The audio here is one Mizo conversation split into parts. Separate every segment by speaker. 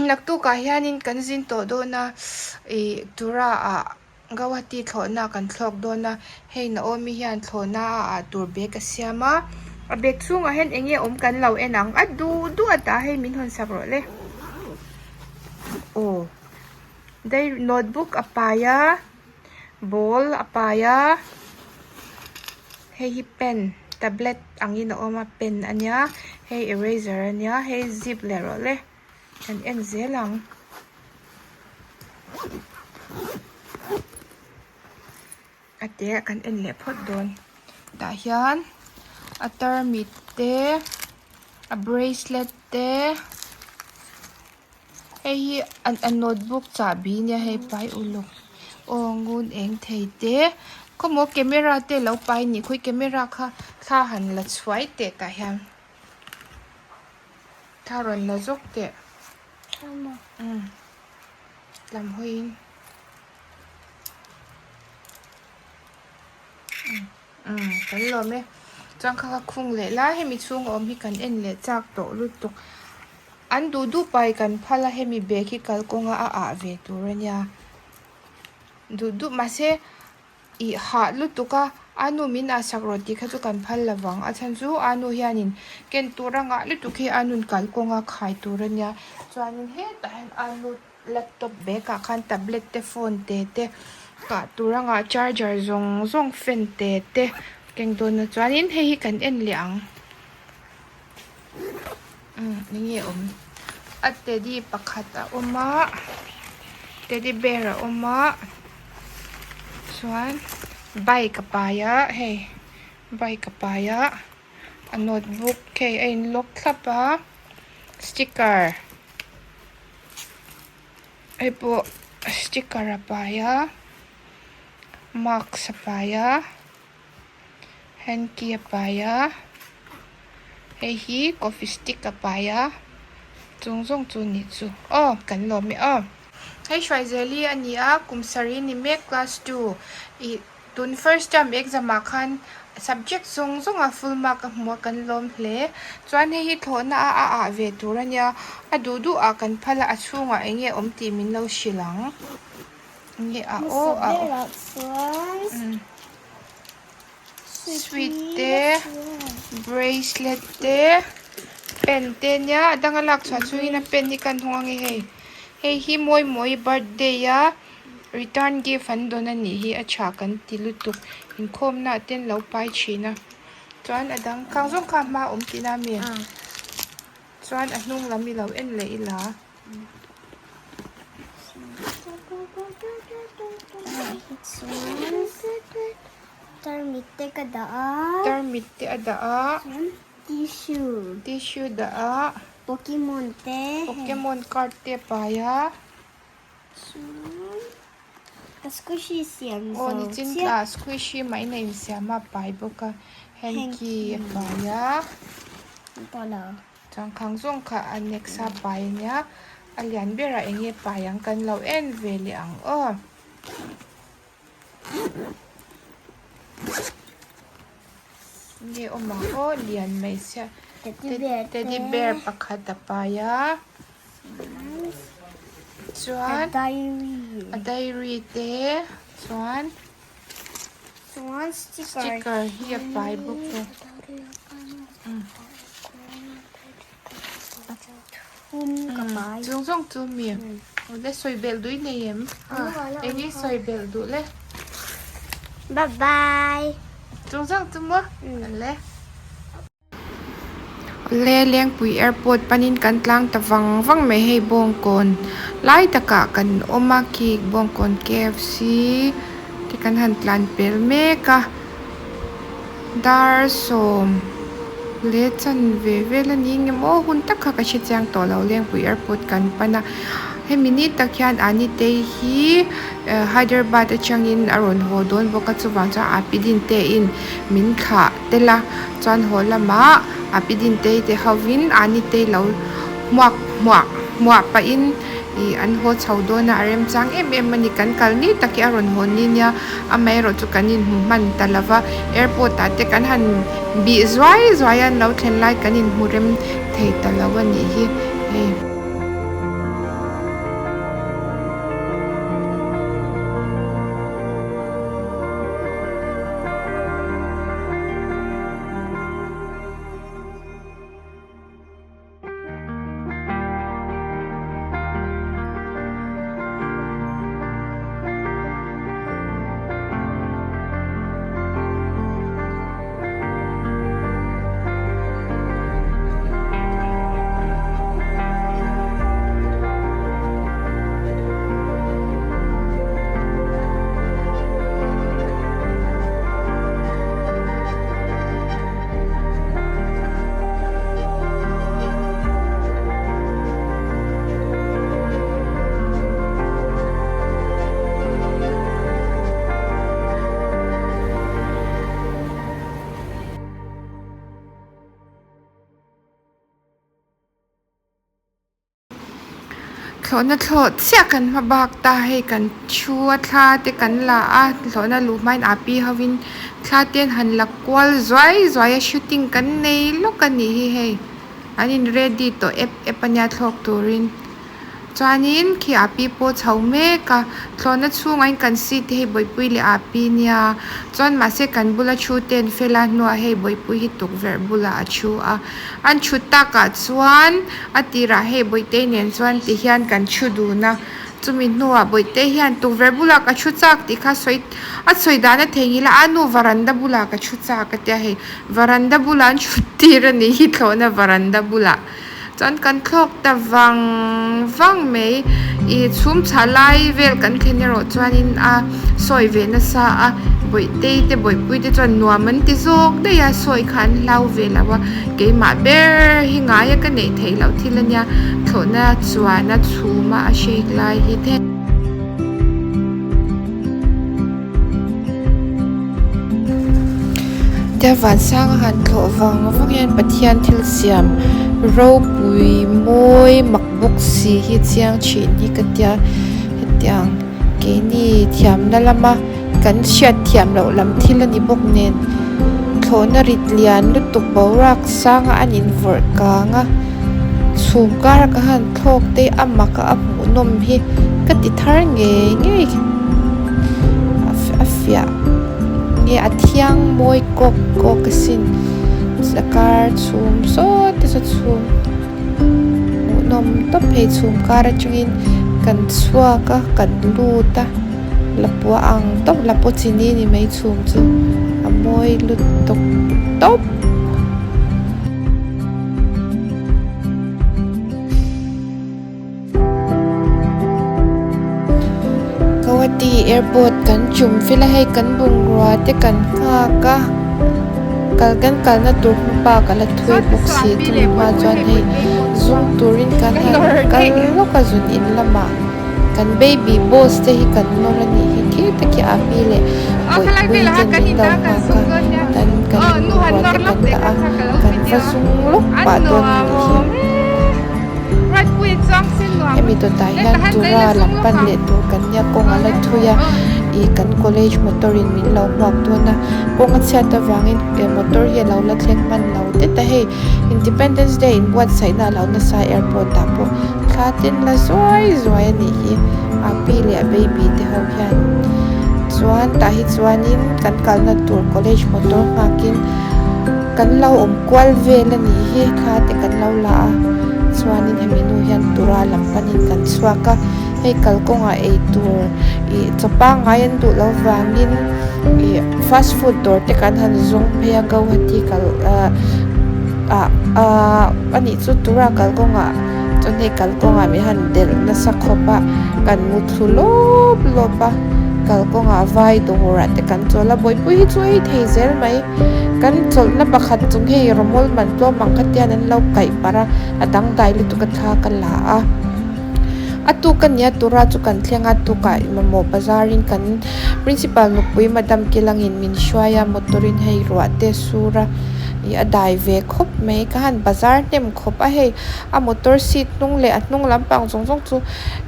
Speaker 1: Naktukah hianin kan zin tawh dawn a ih tura ah Guwahati thlawhna kan thlawk dawn a hei Naomi hian thlawhna a ah tur bag a siam a a bag chhungah hian eng nge awm kan lo en ang a duh duh a tah hei min hawn sak rawh le aw dai notebook a pai a ball a pai a hei hi pen tablet angin a awm a pen a nia hei eraser a nia hei zip leh rawh le kan en zel ang. A te kan en leh phawt dawn tah hian a tarmit te a bracelet te. Hei hi a notebook chahbi nia hei pai uluk aw ngun eng thei te khawmaw camera te lo pai nih khawi camera kha thla han la chhuai teh tah hian thla rawn la zawk teh umm lam hawiin. Umm kan lawm e chuan kha kha khung leh lai hemi chhung a awm hi kan en leh chak tawh lutuk an duh duh pai kan phal a hemi bag hi kalkawnga a ah ve tur a nia duh duh mahse ih hah lutuk a a nu min ah sak rawh tih kha chu kan phal lo vang a chhan chu a nu hianin ken tur a ngah lutuk hi a nun kalkawnga khai tur a nia chuanin hetah hian a nu. Laptop bag ah khan tablet te phone te te kah tur anga charger zawng zawng fan te te keng dawn a chuanin hei hi kan en leh ang umm enge awm a teddy pakhat a awm a teddy bear a awm a chuan bike a pai a hei bike a pai a a notebook hei a in lock thlap a sticker. Hei pawh sticker a pai a mask a pai a hanky a pai a hei hi coffee stick a pai a chung zawng chu nih chu aw kan lawm e aw. Hei Hruaizeli a ni a kum sarih ni mek class 2 ih Tun first term exam ah khan subject zawng zawng ah full mark a hmu a kan lawm hle. Chuan hei hi thlawhna a a ah ve tur a nia, a duh duh ah kan phal a, a chhungah eng nge awm tih min lo hrilh ang. Enge a aw a
Speaker 2: berah chuan
Speaker 1: sweet te, bracelet te, pen te nia a danga lak chhuah chungin a pen hi kan hawng ange hei. Hei hi mawi mawi birthday a. Return gift an dawn a nih hi a tha kan ti lutuk inkhawmna ah ten lo pai thin a chuan a dang khang zawng kha a hma awm tihna a mi chuan a hnung lam i lo en leh ila.
Speaker 2: Tarmit te ka dah a.
Speaker 1: Tarmit te a dah a.
Speaker 2: Tissue.
Speaker 1: Tissue dah a.
Speaker 2: Pokemon te.
Speaker 1: Pokemon card te a pai a.
Speaker 2: Chuan ka squishy siam
Speaker 1: Aw
Speaker 2: zo
Speaker 1: nichin
Speaker 2: chiah.
Speaker 1: tla squishy mah in a insiam a pai bawk a hanky a pai a chuan khang zawng kha a next a pai a nia a lian berah eng nge pai ang kan lo en ve leh ang aw. Nge awm ang aw lian mai sia teddy bear pakhat a pai a. Chuan a diary te chuan sticker hi a pai bawk a chung zawng chu mi le sawi belh duh i nei em eng nge sawi belh duh le
Speaker 2: bye bye
Speaker 1: chung zawng chu maw le. Awle Lengpui airport panin kan tlang ta vang vang mai hei Bawngkawn lai takah kan awm a khi Bawngkawn KFC te kan han tlan pel mek a dar sawm leh chanve vel a ni nge maw hun tak kha ka hre chiang tawh lo Lengpui airport kan pan a hemi ni tak hian Anitei hi Hyderabad atangin a rawn haw dawn bawk a chuvang chuan Api Dinte in min thlah. Tel a, chuan haw lamah a pi Dintei te hovin Anitei lo hmuak hmuah hmuah pahin ih an haw chho dawn a, a remchang em em a ni. Kan kal ni tak hi a rawn haw ni nia, amaherawh chu kan inhmu hman ta lo va, airport ah te kan han bih zuai zuai a, an lo thlen lai kan inhmu rem thei ta lo a nih hi hei. Thlawhna thlawh chiah kan hma bak ta hei kan thu a thla te kan la a thlawhna luh hmain a pi hovin thla te an han la kual zuai zuai a shooting kan nei lawk a nih hi hei an in ready tawh ep ep a nia thlawk turin. Chuanin khi a pi pawh chho mek a, thlawhna chhungah hian kan seat te hei bawihpui leh a pi nia chuan mahse kan bula thu te an fel a hnuah hei bawihpui hi tukverh bulah a thu a an thut takah chuan a tirah hei bawihte nen chuan ti hian kan thu dun a chumi hnuah bawihte hian tukverh bulah ka thu chak tih kha sawi a sawi dan a theihnghilh a a nu varanda bulah ka thu chak a tia hei varanda bulah an thut tir a nih hi thlawhna varanda bulah. Chuan kan thlawk ta vang vang mai. Ih chhum chhah lai vel kan thlen erawh chuanin a sawi ve nasa a, Bawihtei te Bawihpui te chuan nuam an ti zawk daih a, sawi kha an hlau ve lo a, keimah ber hi ngaia ka neih theih loh thil a nia, thlawhna chuan a chhum a, a shake lai hi the. Tia vansanga han thlawh vang vang hian Pathian thil siam ropui mawi mak bawk si hi chiang thin hi ka tia hetiang keini thiamna lama kan hriat thiam loh lam thil a ni bawk nen thlawhna rit lian lutuk boruak sanga an invawrh kang a chhum kara ka han thlawk te a mak a a hmuhnawm hi ka ti thar ngei ngei a fiah nge a thiang mawi kawk kawk asin a kar chhum saw te saw chhum hmuhnawm tawp hei chhum kar atangin kan chhuak a kan lut a lapua ang tawp lapua chini ni mai chhum chu a mawi lutuk tawp. Guwahati airport kan chum fel a hei kan bungrua te kan nghak a kal kan kalna tur hmapa ka la thui bawk si chumi hma chuan hei zung turin kan han kal lawk a zun in lamah kan baby boss te hi kan nawr a nih hi khi te khi a pi leh bawihpui ten min lo nghak a tan kan bungrua te kan dah a kan va zung lawk pah dawn a nih hi. Hemi dawtah hian tura lam pan leh tur kan nia kawng a la thui a ih kan college motor in min lo hmuak dawn a kawng a chhiat avangin eh motor hi a lo la thleng hman lo det a hei independence day in buatsaihna a lo nasa a airport ah pawh thla ten la zuai zuai a nih hi a pi leh a baby te ho hian chuan tah hi chuanin kan kalna tur college motor nghakin. Kan lo awm kual vel a nih hi thla te kan lo la a chuanin hemi nu hian tura lam panin kan chhuak a hei kalkawngah eitur ih chaw pangngai an duh loh vangin ih fast food dawr te kan han zawng phei a Guwahati kal ah ah ah a nih chu tura kalkawngah chuan hei kalkawngah min han delh nasa khawp a kan mu thlu lawp lawp a kalkawngah vai dawrah te kan chawl a bawihpui hi chu ei thei zel mai. Kan chawlhna pakhat chung hei rawmawl man tlawm ang kha tian an lo kaih parh a, a dangdai lutuk a thla ka la a. A tuk a nia tura chu kan thleng a, tukah mamawh bazarin kan principal nupui madam Kilangin min hruai a, motor in hei ruah te a sur a, ih a dai ve khawp mai. Ka han bazar hnem khawp a hei a motor seat hnung leh a hnung lampang zawng zawng chu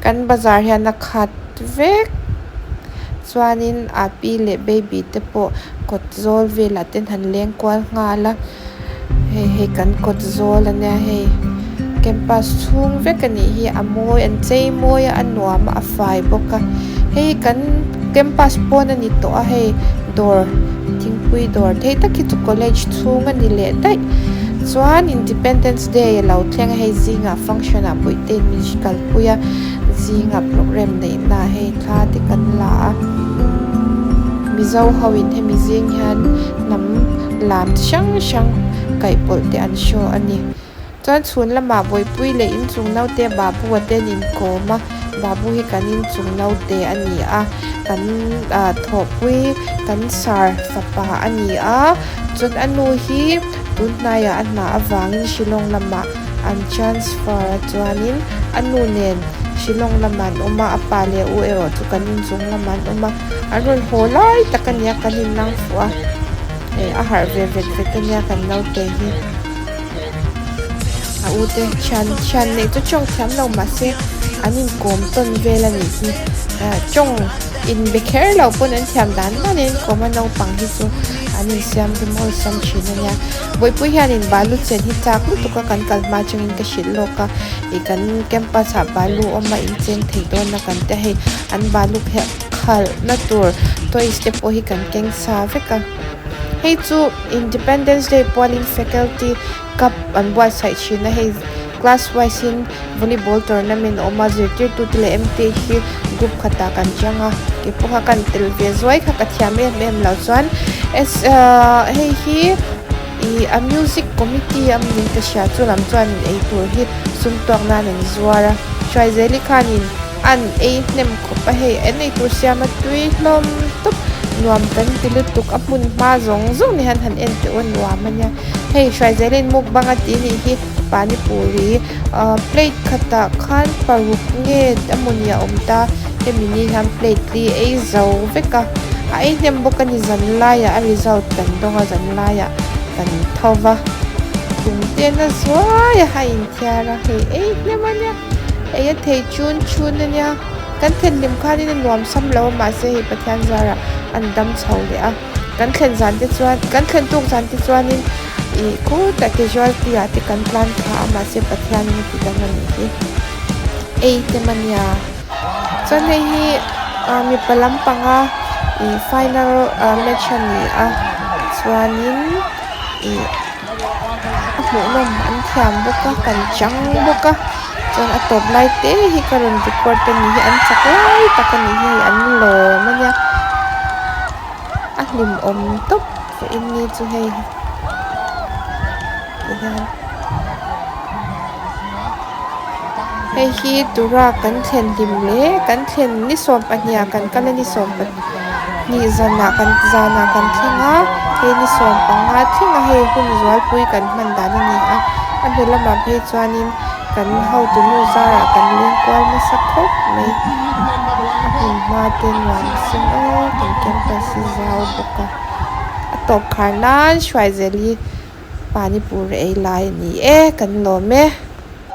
Speaker 1: kan bazar hian a khat vek. Chuanin a pi leh baby te pawh kawt zawl velah te an han leng kual nghal a hei hei kan kawt zawl a nia hei campus chhung vek a nih hi a mawi an chei mawi a a nuam a a fai bawk a hei kan campus pawn a ni tawh a hei dawr thingpui dawr thei tak hi chu college chhung a ni leh daih chuan independence day a lo thleng a hei zingah function ah bawihte in min kalpui a zingah programme neih na hei thla te kan la a mizo ho in hemi zing hian hnam lam chi hrang hrang kaih pawlh te an show a ni chuan chhun lamah bawihpui leh inchung naute babu a te an inkawm a babu hi kan inchung naute a ni a kan ah thawhpui kan sar fapa a ni a chuan a nu hi tun hnaiah a hna avangin shillong lamah an transfer a chuanin a nu nen Shillong lamah an awm a a pa leh a u erawh chu kan inchung lamah an awm a an rawn haw lai tak a nia kan innang fuh a eh a harh ve vet vet a nia kan naute hi. A u te thian thian neih chu tawng thiam lo mahse an inkawm tawn vel a nih hi ah tawng inbe kher lo pawn an thiam dan dan in an inkawm a naupang hi chu an insiam rem awlsam thin a nia bawihpui hianin balu chen hi chak lutuk a kan kal hma atangin ka hrilh lawk a ih kan campus ah balu awm a incheng thei dawn a kan tia hei an balu khelh khalhna tur toys te pawh hi kan keng sa vek a hei chu independence day pualin faculty cup an buatsaih thin a hei class wise in volleyball tournament a awm a zirtirtu te leh m t hi group khatah kan chang a keipawh kha kan tel ve zuai kha ka thiam em em lo chuan s ahh hei hi ih a music committee a ni ka hria chu lam chuan eitur hi sum tuak nan an zuar a hruaizeli khanin an ei hnem khawp a hei an eitur siam a tui hlawm tawp nuam kan ti lutuk a hmun hma zawng zawng ni hian han en teh u a nuam a nia. Hei Hruaizelin mukbang a tih nih hi panipuri ahh plate khatah khan paruk nge emawni a awm ta hemi ni hian plate li ei zo vek a a ei hnem bawk a ni zan laiah a result kan dawng a zan laiah kan tho va kum te na zuai a a inthiar a hei ei hnem a nia ei a thei chun chun a nia kan thlenhlim khanin a nuam sam lo a mahse hei Pathian zarah an dam chho leh a. Kan thlen zan te chuan kan thlen tuk zan te chuanin ih khutah casualty ah te kan tlan thla a mahse Pathianin a ti dang a nih hi ei te mania chuan hei hi ah mipa lampanga ih final ah match a ni a chuanin ih a hmuhnawm an thiam bawk a kan chang bawk a chuan a tawp lai te hi ka rawn record a ni hi an chak lai tak a ni hi hei an lawm a nia. A hlimawm tawp vawiin ni chu hei tihian hei hi tura kan thlen hlim leh kan thlen ni 12 ah kan kal a ni 12 zanah kan zanah kan thleng a hei ni 15 thleng a hei hun zualpui kan hman dan a ni a a hnu lamah phei chuanin. Kan hotunu zarah kan leng kual nasa khawp mai. A hmun hma te nuam sin aw kan campus hi zau bawk a. A tawp khar nan Hruaizeli panipuri ei lai a ni e kan lawm e.